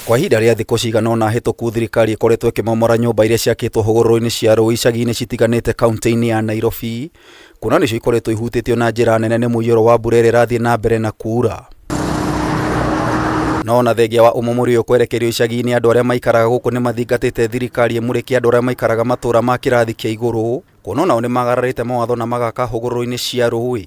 Kwa ihinda rĩa thikũ cigana ũna hĩtũku thirikari ĩkoretwo ĩkĩmomora nyũmba iria ciakĩtwo hũgũrũrũ-inĩ cia rũĩ icagi-inĩ citiganĩte kaunti-inĩ ya Nairobi, kuona nĩcio ikoretwo ihutĩtio na njĩra nene nĩ mũiyũro wa mbura ĩrĩa ĩrathiĩ na mbere na kuura. No ona thengia wa ũmomori ũyũ kwerekerio icagi-inĩ andũ arĩa maikaraga gũkũ nĩ mathingatĩte thirikari ĩmũrĩke andũ arĩa maikaraga matũũra ma kĩrathi kĩa igũrũ kuona onao nĩ magararĩte mawatho na magaka hũgũrũrũ-inĩ cia rũĩ.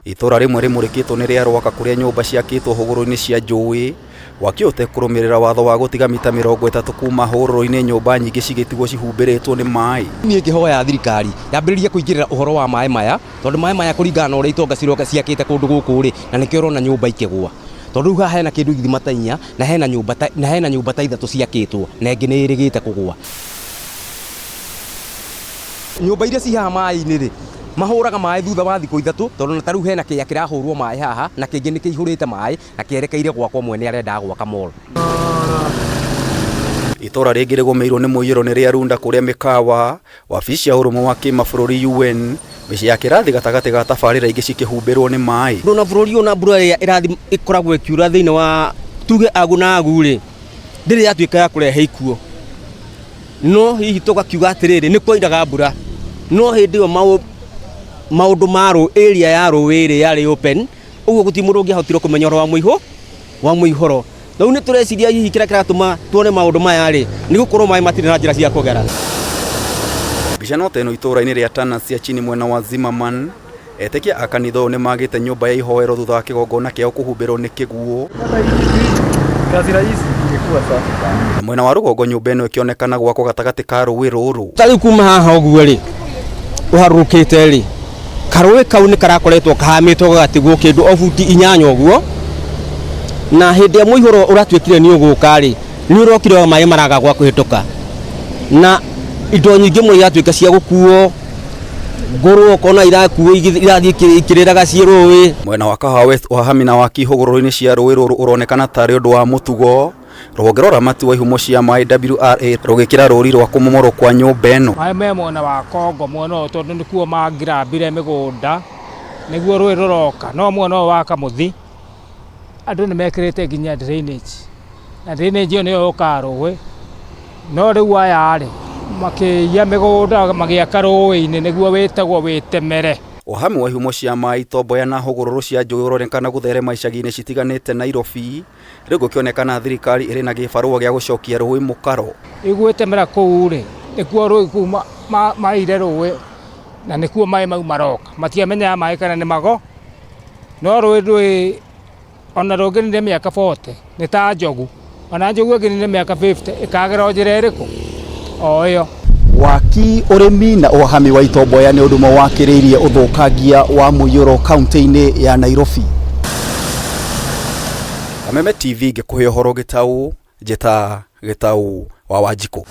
Itũra rĩmwe rĩmũrĩkĩtwo nĩ rĩa Rwaka kũrĩa nyũmba ciakĩtwo hũgũrũrũ-inĩ cia njũĩ waki ũtekũrũmĩrĩra watho wa gũtiga mita 30 kuma hũgũrũrũ-inĩ nyũmba nyingĩ cigĩtigwo cihumbĩrĩtwo nĩ maĩ. Niĩ ngĩhoya thirikari yambĩrĩrie kũingĩrĩra ũhoro wa maĩ maya tondũ maĩ maya kũringana na ũrĩa itonga ciroka ciakĩte kũndũ gũkũ rĩ, na nĩkĩo ũrona nyũmba ikĩgũa. Tondũ rĩu haha hena kĩndũ ithima ta inya na hena nyũmba ta, na hena nyũmba ta ithatũ ciakĩtwo na ĩngĩ nĩ ĩrĩgĩte kũgũa. Nyũmba iria ci haha maĩ-inĩ rĩ, mahũraga maĩ thutha wa thikũ ithatũ tondũ na ta rĩu hena kĩea kĩrahũrwo maĩ haha na kĩngĩ nĩ kĩihũrĩte maĩ na kĩerekeire gwakwa mwene arendaga gwaka mall. Itũra rĩngĩ rĩgũmĩirwo nĩ mũiyũro nĩ rĩa Runda kũrĩa mĩkawa, wabici ya ũrũmwe wa kĩmabũrũri UN, mĩciĩ ya kĩrathi gatagatĩ ga tabarĩra ingĩ cikĩhumbĩrwo nĩ maĩ. Ndona bũrũri ũyũ na mbura ĩrĩa ĩrathiĩ ĩkoragwo ĩkiura thĩinĩ wa tuge agu na agu rĩ, ndĩrĩ yatuĩka ya kũrehe ikuũ. No hihi tũgakiuga atĩrĩrĩ, nĩ kwairaga mbura, no hĩndĩ ĩyo maũndũ ma rũĩ, area ya rũĩ rĩ yarĩ open, ũguo gũtirĩ mũndũ ũngĩahotire kũmenya ũhoro wa mũihũ, wa mũihũro. Rĩu nĩ tũreciria hihi kĩrĩa kĩratũma tuone maũndũ maya rĩ, nĩ gũkorwo maĩ matirĩ na njĩra cia kũgera. Mbica no ta ĩno itũũra-inĩ rĩa Tana cia chini mwena wa Zimmerman, Etĩkia a kanitha ũyũ nĩmagĩte nyũmba ya ihoero thutha wa kĩgongona kĩao kũhumbĩrwo nĩ kĩguũ. Mwena wa rũgongo nyũmba ĩno ĩkĩonekana gwakwo gatagatĩ ka rũĩ rũrũ. Ta rĩu kuma haha ũguo rĩ, ũharũrũkĩte rĩ, karũĩ kau nĩ karakoretwo kahamĩtwo gagatigwo kĩndũ o buti 8 ũguo, na hĩndĩ ĩrĩa mũihũro ũratuĩkire nĩ ũgũka rĩ, nĩ ũrokire maĩ maraga gwa kũhĩtũka, na indo nyingĩ mũno iratuĩka cia gũkuo. Ngũrũwe ũkona irakuo irathiĩ ikĩrĩraga ciĩ rũĩ. Mwena wa Kahawa West ũhahami na waki hũgũrũrũ-inĩ cia rũĩ rũrũ ũronekana tarĩ ũndũ wa mũtugo, rũhonge rwa ũramati wa ihumo cia maĩ WRA rũgĩkĩra rũri rwa kũmomorwo kwa nyũmba ĩno. Maĩ me mwena wa Kongo mwena ũyũ tondũ nĩkuo mangirambire mĩgũnda nĩguo rũĩ rũroka, no mwena ũyũ wa Kamũthi andũ nĩ mekĩrĩte nginya drainage. Na drainage ĩyo nĩyo yũkaga rũĩ, no rĩu aya rĩ, makĩiya mĩgũnda magĩaka rũĩ-inĩ nĩguo wĩtagwo wĩtemere. Ũhami wa ihumo cia maĩ, itomboya na hũgũrũrũ cia njũĩ ũronekana gũtherema icagi-inĩ citiganĩte Nairobi, rĩu gũkĩonekana thirikari ĩrĩ na gĩbarũa gĩa gũcokia rũĩ mũkaro. Rĩu gwĩtemera kũu rĩ, nĩkuo rũĩ kũu maire rũĩ na nĩkuo maĩ mau maroka. Matiamenyaga maĩ kana nĩ mago, no rũĩ rwĩ Ona rũngĩnina mĩaka 40 nĩ ta njogu, ona njogu ĩngĩnina mĩaka 50 ĩkagera o njĩra ĩrĩkũ? O ĩyo. Waki, ũrĩmi na ũhahami wa itomboya nĩ ũndũ ũmwe wakĩrĩirie ũthũkangia wa mũiyũro kaunti-inĩ ya Nairobi. Kameme TV ngĩkũhe ũhoro gĩtaũ, njĩta Gĩtaũ wa Wanjikũ.